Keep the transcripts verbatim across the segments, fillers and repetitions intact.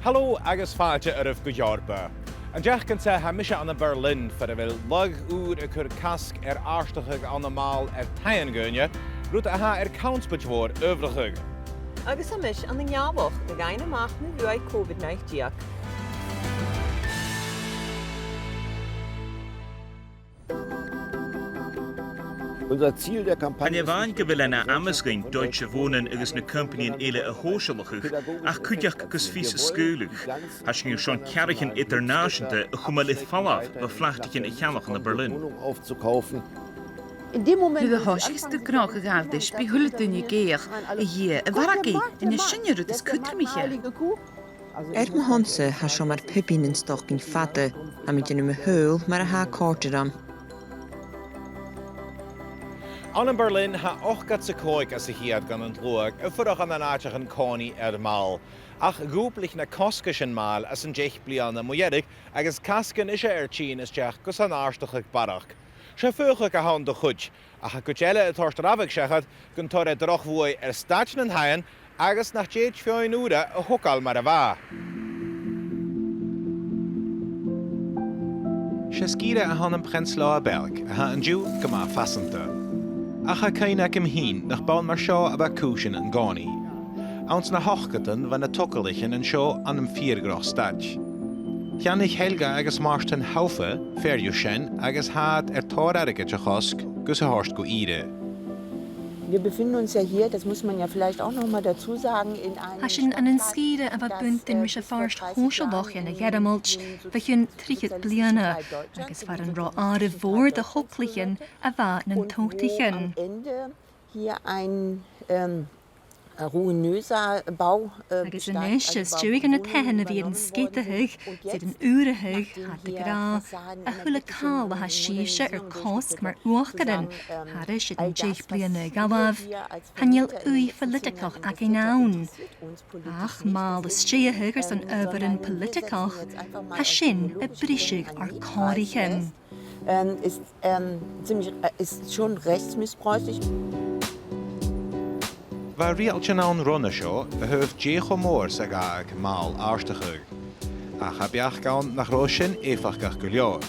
Halò agus fàilte oirbh gu Eòrpa. An t-seachdain sa tha mise ann am Berlin, far a bheil lagh ùr a' cur casg air àrdachadh ann am màl air taighean dhaoine, rud a tha air connspaid mhòr adhbhrachadh. Agus tha mise ann an Geàrrloch, a' faighinn a-mach mu bhuaidh Covid naoi deug. Unser Ziel der Kampagne Chan e a-mhàin gu bheil e na amas dhuinn Deutsche Wohnen agus na companaidhean eile a shòisealachadh, ach cuideachd gus fios a sgaoileadh. Tha sinn airson ceathraich eadar-nàiseanta a chumail air falbh bho phlaiteichean a cheannach ann am Berlin. Wohnung aufzukaufen. Nuair a thòisicheas tu gnothach a ghabhail ris, bidh a h-uile duine ag èigheach, a Dhia, a mharbhadh i, an e sinne an rud as cudromaiche? Air mo shon-sa, tha seo mar pùbainn an stocainn fada, tha mi a' dèanamh mo shaoghal mar a tha a' còrdadh rium. Ann am Berlin, tha ochdad 's a còig às a' cheud dhen an t-sluagh a' fuireach ann an àiteachan-còmhnaidh air màl. Ach dhùblaich na cosgaisean màil anns an deich bliadhna mu dheireadh, agus casgan ise air tighinn a-steach gus an àrdachadh barrachd. 'S e fuasgladh a th' ann do chuid, ach tha cuid eile a' toirt rabhadh seachad gun toir e droch bhuaidh air staid nan taighean agus nach tèid feadhainn ùra a thogail mar a bha. 'S e sgìre a th' ann am Prenzlauer Berg a tha an-diugh gu math fasanta. Ach tha cuimhne agam fhìn nach b' ann mar seo a bha cùisean an-còmhnaidh. Anns na h-ochdadan bha na togalaichean an seo ann am fìor dhroch staid. Cheannaich Helga agus Martin Haufe fear dhiubh sin agus tha iad air tòrr airgid a chosg gus a thoirt gu ìre. Wir befinden uns ja hier, das muss man ja vielleicht auch noch mal dazu sagen, in einem Tha sinn ann an sgìre a bha buntainn ris a' phàirt shòisealach dhen a' Ghearmailt bho chionn trithead bliadhna, agus far an robh àireamh mhòr de thogalaichean a bha nan tobhtaichean. Hier ein, ähm, ruinöser Bau, äh, Agus a-nis, às dèidh na taighean a bhith air an sgeadachadh, 's air an ùrachadh, tha iad ag ràdh, a h-uile càil a tha sibhse air cosg mar uachdaran thairis air an deich bliadhna a dh'fhalbh, chan eil ùidh phoilitigeach againn ann. Ach màl a stèidheachadh airson adhbharan poilitigeach, tha sin a' briseadh ar còraichean. Ähm, ist, ähm, ziemlich, äh, ist schon rechtsmissbräuchlich. Bha riaghailtean ann ron a seo a thaobh dè cho mòr 's a ghabhadh màl àrdachadh. Ach tha beachd ann nach robh sin èifeachdach gu leòr.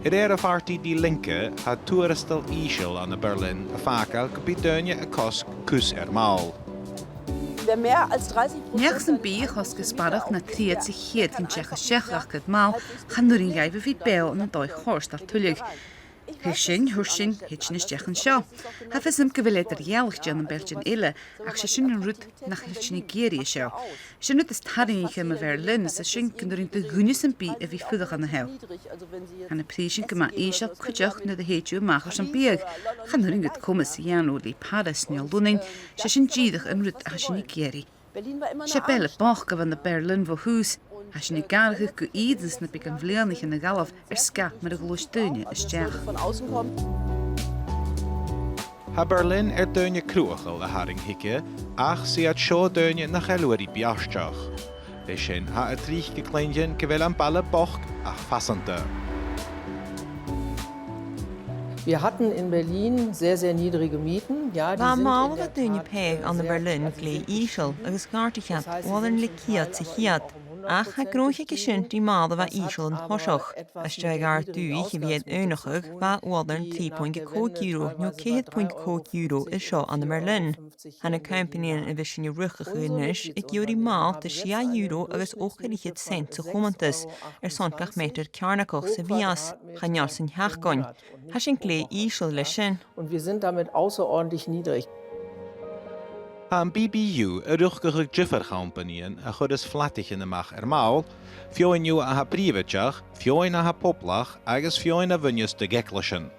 A rèir a' phàrtaidh Die Linke, tha tuarastal ìosal ann am Berlin a' fàgail gum bi daoine a' cosg cus air màl. Wer mehr als dreißig Prozent Neach sam bith a chosgas barrachd na trithead sa cheud dhen teachd-a-steach aca air màl, chan urrainn dhaibh a bhith beò ann an dòigh chòir 's a tha tuilleadh. Thuirt sinn, thuirt sinn, thèid sinn a-steach an seo. Tha fios agam gu bheil eadar-dhealachadh ann am Beilgean eile, ach 's e sin an rud nach eil sinn ag iarraidh an seo. 'S e an rud as tarraingiche mu Bherlin, 's e sin gun urrainn do dhuine sam bith a bhith a' fuireach ann a sheo. Tha na prìsean gu math ìosal cuideachd nuair a thèid thu a-mach airson biadh. Chan urrainn dhut coimeas a dhèanamh le Paris no Lunnainn, 's e sin dìreach an rud a tha sinn ag iarraidh. 'S e baile bochd a bh' ann am Berlin bho thùs, tha sinn ag atharrachadh gu ìre anns na beagan bhliadhnaichean a dh'fhalbh air sgàth mar a ghluais daoine a-steach. Tha Berlin air daoine cruthachail a tharraing thuige, ach 's iad seo daoine nach eil uabhasach beartach. Leis sin, tha e tric a' cluinntinn gu bheil am baile bochd ach fasanta. Wir hatten in Berlin sehr, sehr niedrige Mieten. Ja, die sind in der Tat, äh, sehr, sehr, sehr günstig. Bha màl a bha daoine a' pàigheadh ann am Berlin glè ìosal agus dh'àirdigh iad uaireannan le ceud sa cheud. Ach tha gnothaichean aig sin ri màl a bha ìosal an toiseach. Às dèidh àrd-dùthaich a bhith air aonachadh, bha uaireannan trì puing a còig euro no ceithir puing a còig euro air seo ann am Berlin. Tha na companaidhean a bhios sinn a' riochdachadh a-nis ag iarraidh màl de sia euro agus ochdnar fhichead cent sa chumantas airson gach meatair ceàrnagach sa mhìos. Chan eil sin a' teachd dhuinn. Tha sinn glè ìosal leis sin. Und wir sind damit außerordentlich niedrig. Tha am B B U a' riochdachadh diofar chompanaidhean a chuireas flataichean a-mach air màl, feadhainn dhiubh a tha prìobhaideach, feadhainn a tha poblach agus feadhainn a bhuineas do dh'eaglaisean.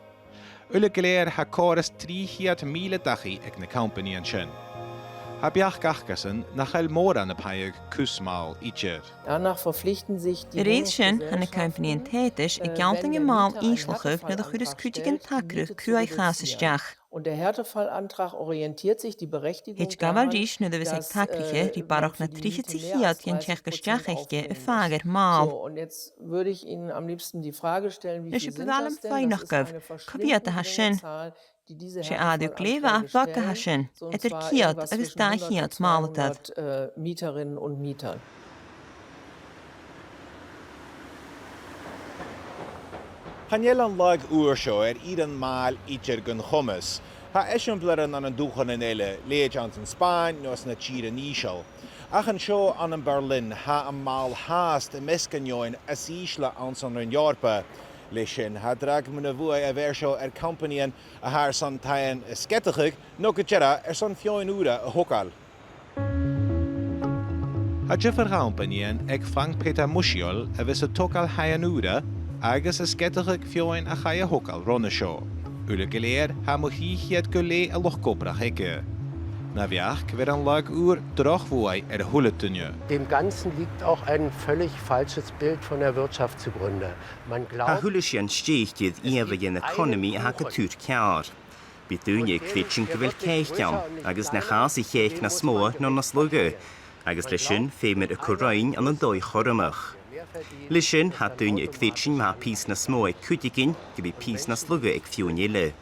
Uile gu lèir tha còrr is trì cheud mìle dachaigh aig na companaidhean sin. Tha beachd acasan nach eil mòran a' pàigheadh cus màil idir. Danach verpflichten sich die Wohnungsgesellschaften, äh, wenn der Mieter eine Haftpflicht hat, äh, die Wohnung zu übernehmen. Und der Härtefallantrag orientiert sich, die Berechtigung daran, dass, äh, Bedienstete mehr als dreißig Prozent aufbringen. So, und jetzt würde ich Ihnen am liebsten die Frage stellen, wie viel sind das denn? Thig gu bheil am faighneachd, cò mheud a tha sin? Is e bu mhath leam faighneachd, cò mheud a tha sin? 'S e àireamh glè mhath bheag a tha sin, eadar ceud agus dà cheud màl a tha. Mieterinnen und Mietern. Chan eil an lagh ùr seo air ìre mhàil idir gun chomas. Tha eisimpleirean ann an dùthchannan eile, leithid anns an Spàinn no sna tìrean ìseal. Ach an seo ann am Berlin, tha am màl fhathast am measg an fheadhainn as ìsle anns an Roinn Eòrpa. Leis sin, tha dragh mun a' bhuaidh a bheir seo air companaidhean a tha airson taighean a sgeadachadh no gu dearbh airson feadhainn ùra a thogail. Tha diofar chompanaidhean aig Frank-Peter Muschiol a bhios a' togail thaighean ùra agus a' sgeadachadh feadhainn a chaidh a thogail ron a seo. Uile gu lèir, tha mu thrì cheud gu leth a luchd-obrach aige. Na bheachd, bheir an lagh ùr droch bhuaidh air a h-uile duine. Dem Ganzen liegt auch ein völlig falsches Bild von der Wirtschaft zugrunde. Man glaubt, a h-uile sìon stèidhichte air ìomhaigh an economy a tha gu tur ceàrr. Bidh daoine a' creidsinn gu bheil cèic ann, agus nach fhàs a' chèic nas motha no nas lugha, agus leis sin feumar a cur roimhe ann an dòigh chothromach. Leis sin, tha daoine a' creidsinn ma tha pìos nas motha aig cuideigin, gum bi pìos nas lugha aig feadhainn eile.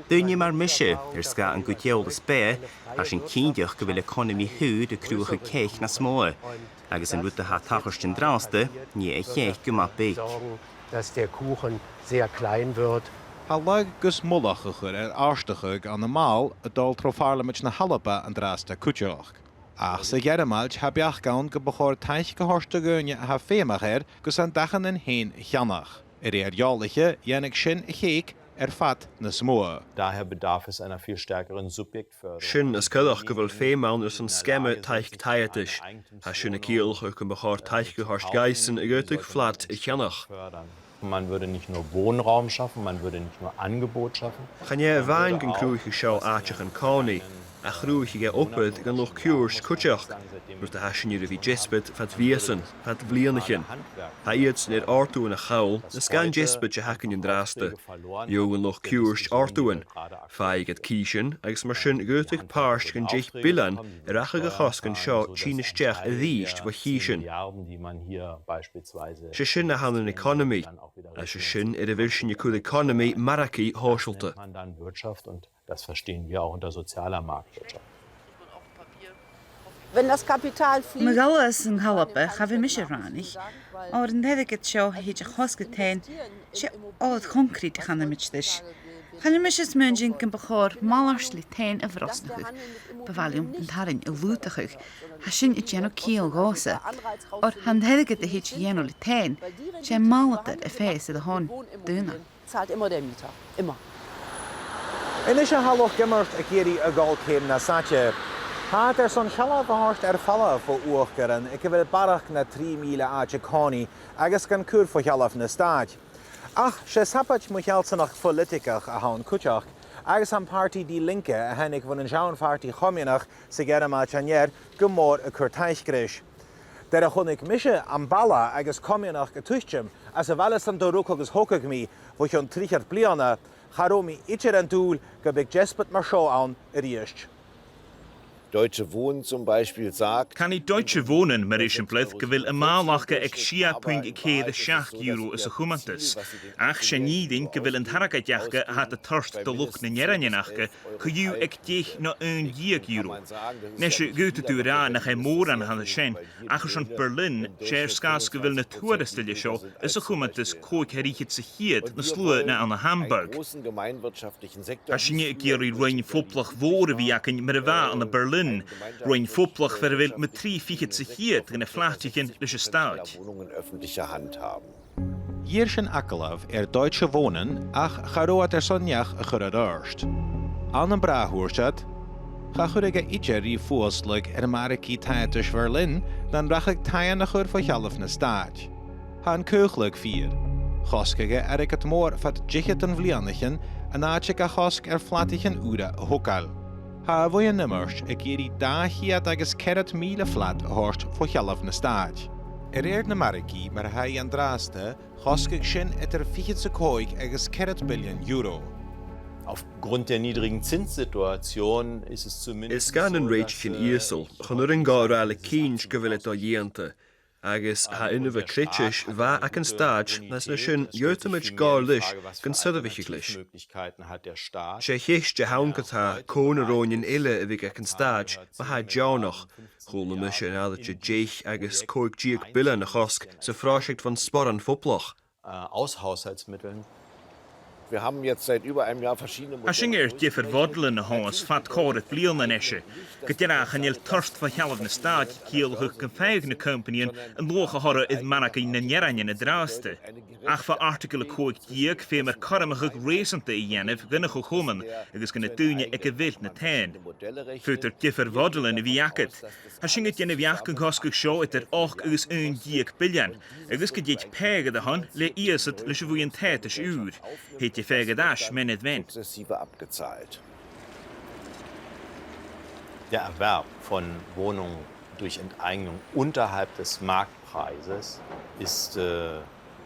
Daoine mar mise, air sgàth an cuid eòlais beatha, tha sinn cinnteach gu bheil economy shaor a' cruthachadh cèic nas motha, agus an rud a tha a' tachairt an-dràsta, nì e a' chèic gu math beag. Dass der Kuchen sehr klein wird. Tha lagh gus mullach a chur air àrdachadh ann am màl a' dol tro Phàrlamaid na h-Alba an-dràsta cuideachd. Ach sa Ghearmailt, tha beachd ann gum bu chòir taic a thoirt do dhaoine a tha feumach air gus an dachaighean fhèin a cheannach. A rèir eòlaiche, dhèanadh sin a' chèic air fad nas motha. Daher bedarf es einer viel stärkeren Subjektförderung. Sin as coireach gu bheil feum ann airson sgeama taic taigheadais. Tha sin a' ciallachadh gum bu chòir taic a thoirt dhaibhsan a dh'fhaodadh flat a cheannach. Man würde nicht nur Wohnraum schaffen, man würde nicht nur Angebot schaffen. Chan e a-mhàin gun cruthaich seo àiteachan còmhnaidh, ach chruthaich e obair dhan luchd-ciùird cuideachd, rud a tha sinn air a bhith a' deasbad fad mhìosan, fad bhliadhnaichean. Tha iadsan air òrdughan a chall, is gan deasbad a th' againn an-dràsta. Gheibh an luchd-ciùird òrdughan. Faigh iad cìsean, agus mar sin dh'fhaodadh pàirt dhen deich billean a rachadh a chosg an seo tighinn a-steach a-rithist bho chìsean. 'S e sin a th' ann an economy, agus 's e sin air a bheil sinn a' cur economy margaidh shòisealta. Das verstehen wir auch unter sozialer Marktwirtschaft. Wenn das Kapital fließt, ma ghabhas an t-Alba, cha bhi mise rànaich, oir an t-airgead seo a thèid a chosg an taighean, 's e ola concrete a chanamaid ris. Chan eil mise a' smaointinn gum bu chòir malairt le taighean a bhrosnachadh. Bu mhath leam an tarraing a lùghdachadh. Tha sin a' dèanamh ciall dhòmhsa. Oir tha an t-airgead a thèid a dhèanamh le taighean, 's e maladair a phàigheas air a shon daonnan. Zahlt immer der Mieter. Immer. A-nis tha luchd-iomairt ag iarraidh a dhol ceum nas fhaide. Tha iad airson sealbh a thoirt air falbh bho uachdarain aig a bheil barrachd na trì mìle àite-còmhnaidh agus gan cur fo shealbh na stàit. Ach 's e sabaid mu shealltainn phoilitigeach a th' ann cuideachd, agus am pàrtaidh Die Linke a thàinig bhon an seann phàrtaidh chomannach sa Ghearmailt an Ear gu mòr a' cur taic ris. Dar a chunnaic mise am balla agus comannachd a' tuiteam anns a' bhaile san do rugadh agus thogadh mi bho chionn trithead bliadhna, cha robh mi idir an dùil gum biodh deasbad mar seo ann a-rithist. Deutsche Wohnen zum Beispiel sagt, Canaidh Deutsche Wohnen, mar eisimpleir, gu bheil am màl aca aig sia puing ceud a seachd euro sa chumantas. Ach 's e an fhìrinn gu bheil an t-airgead aca a tha iad a' toirt do luchd nan earrannan aca co-dhiù aig deich no aon deug euro. Nise, dh'fhaodadh tu ràdh nach e mòran a th' ann an sin, ach airson Berlin, 's e air sgàth 's gu bheil na tuarastalan seo sa chumantas còig air fhichead sa cheud nas lugha na ann an Hamburg. Tha sinne ag iarraidh roinn phoblach mhòr a bhith againn mar a bha ann am Berlin, roinn phoblach far a bheil mu trì fichead sa cheud de na flataichean leis an stàit. Wohnungen in öffentlicher Hand haben. Dh'iarr sinn agallamh air Deutsche Wohnen ach cha robh iad airson neach a chur air adhart. Ann am Breatainn, thuirt iad, cha chuireadh e idir ri fuasgladh air margaidh taigheadais Bherlin nan rachadh taighean a chur fo shealbh na stàit. Tha an caochlaigeadh fìor. Chosgadh e airgead mòr fad deicheadan bhliadhnaichean an àite ga chosg air flataichean ùra a thogail. Tha a' bhuidheann-iomairt ag iarraidh dà cheud agus ceathrad mìle flat a thoirt fo shealbh na stàit. A rèir na margaidh mar a tha i an-dràsta, chosgadh sin eadar fichead 's a còig agus ceathrad billean euro. Aufgrund der niedrigen Zinssituation ist es zumindest so, dass, äh, Is gann an rèitich an ìosal, chan urrainn dhomh ràdh le cinnt gu bheil e do-dhèanta. Agus tha inbhe creideis mhath aig an stàit, is mar sin dh'fhaodamaid gabhail ris gun soirbhicheadh leis. 'S e a' cheist a th' ann ge-tà, cò na roghainnean eile a bhiodh aig an stàit ma tha e deònach. Chuala mise an àite deich agus còig deug billean a chosg sa phròiseact bhon sporan phoblach. Äh, aus Haushaltsmitteln. Wir haben jetzt seit über einem Jahr verschiedene Tha sinn air diofar mhodailean a thomhas fad còrr is bliadhna a-nis. Gu dearbh chan eil toirt bho shealbh na stàite a' ciallachadh gum faigheadh na companaidhean an luach a th' orra air margaidhean nan earrainn an-dràsta. Ach bho Article a còig deug feumar cothromachadh reusanta a dhèanamh dhan a' cho-chomann agus dha na daoine aig a bheil na taighean. Faodar diofar mhodailean a bhith agad. Tha sinn a' dèanamh beachd an cosgadh seo eadar ochd agus aon deug billean, agus gun tèid pàigheadh a thighinn le iasad leis a' bhuidheann taigheadais ùr. Thèid a phàigheadh air ais mean air mhean. Sukzessive abgezahlt. Der Erwerb von Wohnungen durch Enteignung unterhalb des Marktpreises ist, äh,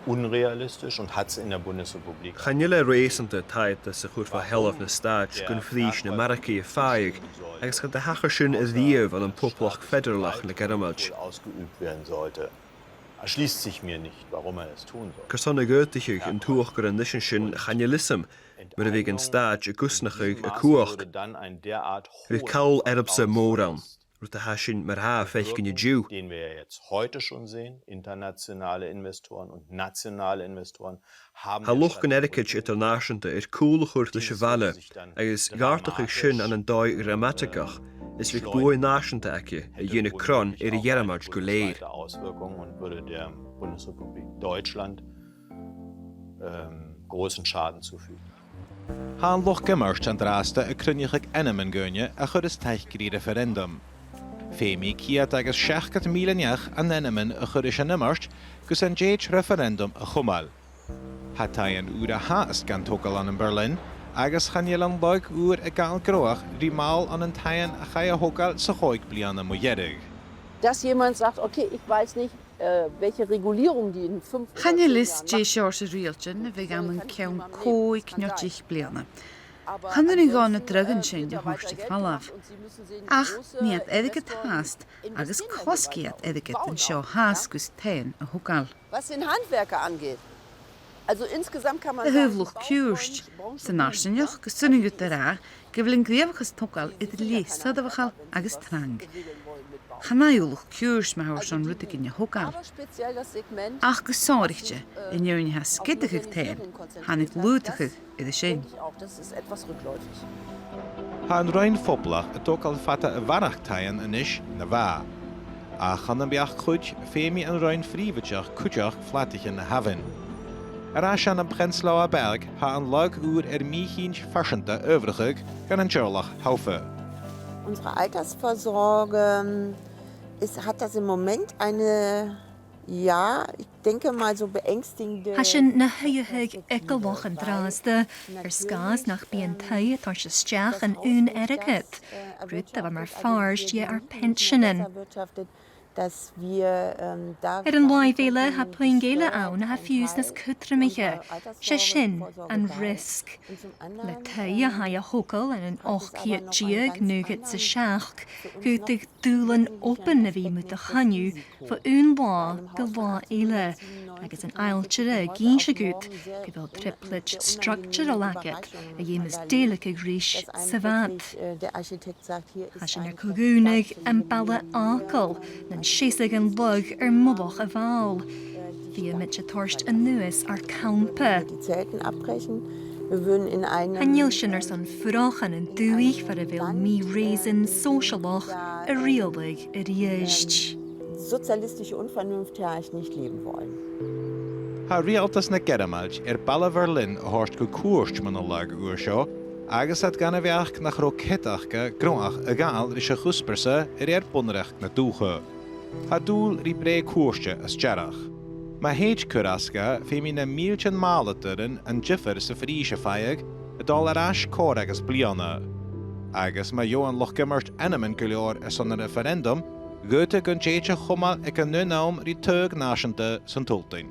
unrealistisch und hat's in der Bundesrepublik Chan eil e reusanta taigheadas a chur bho shealbh na stàite gun phrìs na margaidh a phàigheadh, agus cha do thachair sin a-riamh ann am Poblachd Fheadaralach na Gearmailt. Ausgeübt werden sollte, erschließt sich mir nicht, warum er das tun soll. Carson a dh'fhaodaicheadh an t-uachdar a-nis an sin, chan eil fhios agam, mura biodh an stàit a' cosnachadh a cumhachd. Bhiodh call earbsa mòr ann. Rud a tha sinn mar a tha a' faicinn an-diugh. Den wir ja jetzt heute schon sehen, internationale Investoren und nationale Investoren haben Tha luchd an airgid eadar-nàiseanta air cùl a chur leis a' bhaile, agus dh'àrdachadh sin ann an dòigh dhramataigeach, is bhiodh buaidh nàiseanta aige a dhèanadh cron air a' Ghearmailt gu lèir. Auswirkungen und würde der Bundesrepublik Deutschland, ähm, großen Schaden zufügen. Tha an luchd-iomairt an-dràsta a' cruinneachadh ainmean dhaoine a chuireas taic ri referendum. Feumaidh ceud agus seachdad mìle neach an ainmean a chur ris an iomairt gus an tèid referendum a chumail. Tha taighean ùra fhathast gan togail ann am Berlin, agus chan eil an lagh ùr a' gabhail gnothach ri màl ann an taighean a chaidh a thogail sa chòig bliadhna mu dheireadh. Dass jemand sagt, okay, ich weiß nicht, äh, welche Regulierung die in fünf oder zehn Jahren machen. Chan eil fhios dè seòrsa riaghailtean a bhiodh ann an ceann còig no deich bliadhna. Chan urrainn dhomh na draghan sin a thoirt air falbh. Ach nì iad airgead fhathast agus cosgaidh iad airgead an seo fhathast gus taighean a thogail. Was den Handwerker angeht, also insgesamt kann man A thaobh luchd-ciùird, san fharsaingeachd, 's urrainn dhut a ràdh gu bheil an gnìomhachas togail air leth soirbheachail agus trang. Chan fhaigh thu luchd-ciùird ma tha thu airson rudeigin a thogail. Ach gu sònraichte, an fheadhainn a tha a' sgeadachadh taighean, thàinig lùghdachadh air a sin. Auch das ist etwas rückläufig. Tha an Roinn Phoblach a' togail fada a bharrachd taighean a-nis na bha. Ach ann am beachd-chuid, feumaidh an Roinn Phrìobhaideach cuideachd flataichean a thabhann. Air ais ann am Prenzlauer Berg, tha an lagh ùr air mì-chinnt phearsanta adhbhrachadh dhan an Teaghlach Haufe. Unsere Altersvorsorge ist, hat das im Moment eine, ja, ich denke mal, so beängstigende Tha sinn na shuidheachadh eagalach an-dràsta, air sgàth 's nach bi an taigh a' toirt a-steach an aon airgead, rud a bha mar phàirt dhe ar pensionan. Air an làimh eile, tha puing eile ann a tha fiù 's nas cudromaiche, 's e sin an risk. Le taigh a chaidh a thogail ann an ochd ceud deug naochad 's a seachd, dh'fhaodadh dùbhlan obann a bhith mur do choinneamh bho aon latha gu latha eile, agus an ailtire ag innse dhut gu bheil trioblaid structural agad a dh'fheumas dèiligeadh ris sa bhad. Tha sinn air co-dhùnadh am baile fhàgail, nan seasadh an lagh air mullach a' bhàil. Bhiomaid a' toirt a-nuas ar campa. Chan eil sinn airson fuireach ann an dùthaich far a bheil mì-reusan sòisealach a' riaghladh a-rithist. Sozialistische Unvernunft herrscht, nicht leben wollen. Tha riaghaltas na Gearmailt air baile Bherlin a thoirt gu cùirt mun an lagh ùr seo, agus iad gan a bheachd nach robh cead aca gnothach a ghabhail ris a' chuspair-sa a rèir bun-reachd na dùthcha. Tha dùil ri breith cùirte as t-earrach. Ma thèid cur às dha, feumaidh na mìltean màladairean an diofar sa phrìs a phàigheadh a' dol air ais còrr agus bliadhna. Agus ma gheibh an luchd-iomairt ainmean gu leòr airson an referendum, dh'fhaodadh gun tèid a chumail aig an aon àm ri taghadh nàiseanta san t-Sultain.